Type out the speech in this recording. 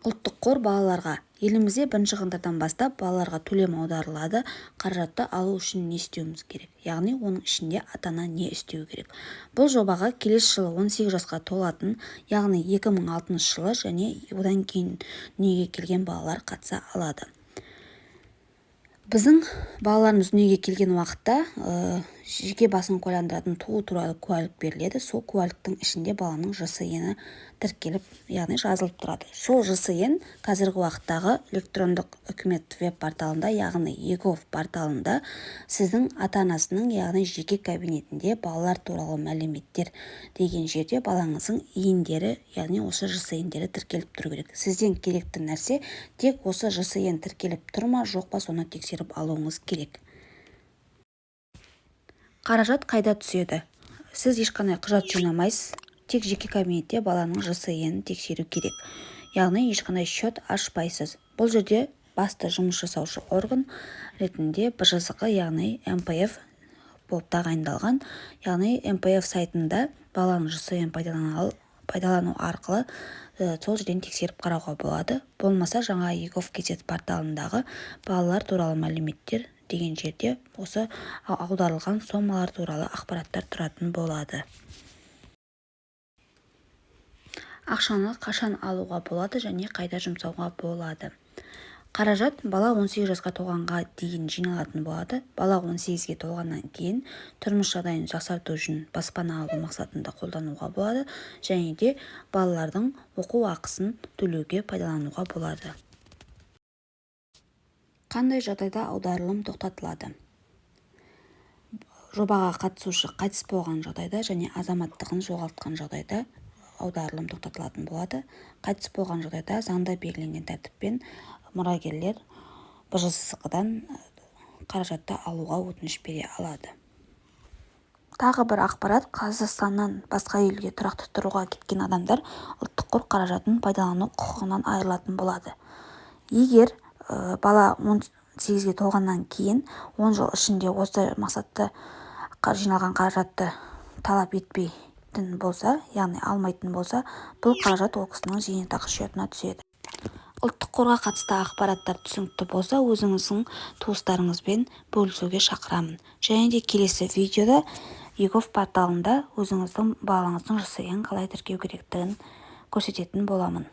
Ұлттық қор балаларға. Елімізде 1 қаңтардан бастап балаларға төлем аударылады. Қаражатты алу үшін не істеуіміз керек? Яғни оның ішінде ата-ана не істеуі керек? Бұл жобаға келесі жылы 18 жасқа толатын, яғни 2006 жылы және одан кейін дүниеге келген балалар қатыса алады. Біздің балаларымыз дүниеге келген уақытта жеке басын куәландыратын туу туралы куәлік беріледі. Сол куәліктің ішінде баланың ЖСН-і тіркеліп, яғни жазылып тұрады. Сол ЖСН қазіргі уақыттағы электрондық үкімет веб-порталында, яғни eGov порталында, сіздің ата-анасының, яғни жеке кабинетінде «Балалар туралы мәліметтер» деген жерде балаңыздың ИИНдері, яғни осы ЖСНдері тіркеліп тұру керек. Сізден керекті нәрсе тек осы ЖСН тіркеліп тұр ма, жоқ па, соны тексеріп алуыңыз керек. Қаражат қайда түседі? Сіз ешқандай құжат жинамайсыз, тек жеке кабинетте баланың ЖСН тексеру керек, яғни ешқандай счет ашпайсыз. Бұл жерде басты жұмыс жасаушы орган ретінде БЖСҚ, яғни МПФ болып тағайындалған. Яғни МПФ сайтында баланың ЖСН пайдалану арқылы сол жерден тексеріп қарауға болады. Болмаса жаңа eGov kz порталындағы «Балалар туралы мәліметтер» деген жерде осы аударылған сомалар туралы ақпараттар тұратын болады. Ақшаны қашан алуға болады және қайда жұмсауға болады? Қаражат бала 18 жасқа толғанға дейін жиналатын болады. Бала 18-ге толғаннан кейін тұрмыс жағдайын жақсарту үшін баспана алу мақсатында қолдануға болады және де балалардың оқу ақысын төлеуге пайдалануға болады. Қандай жағдайда аударылым тоқтатылады? Жобаға қатысушы қайтыс болған жағдайда және азаматтығын жоғалтқан жағдайда аударылым тоқтатылатын болады. Қайтыс болған жағдайда заңда белгіленген тәртіппен мұрагерлер БЖСҚ-дан қаражатты алуға өтініш бере алады. Тағы бір ақпарат: Қазақстаннан басқа елге тұрақты тұруға кеткен адамдар Ұлттық қор қаражатын пайдалану құқығынан айырылатын болады. Егер бала 18-ге толғаннан кейін 10 жыл ішінде осы мақсатта жиналған қаражатты талап етпейтін болса, яғни алмайтын болса, бұл қаражат ол кісінің зейнетақы счетына түседі. Ұлттық қорға қатысты ақпараттар түсінікті болса, өзіңіздің туыстарыңызбен бөлісуге шақырамын. Және де келесі видеода eGov порталында өзіңіздің балаңыздың ЖСН қалай тіркеу керектігін көрсететін боламын.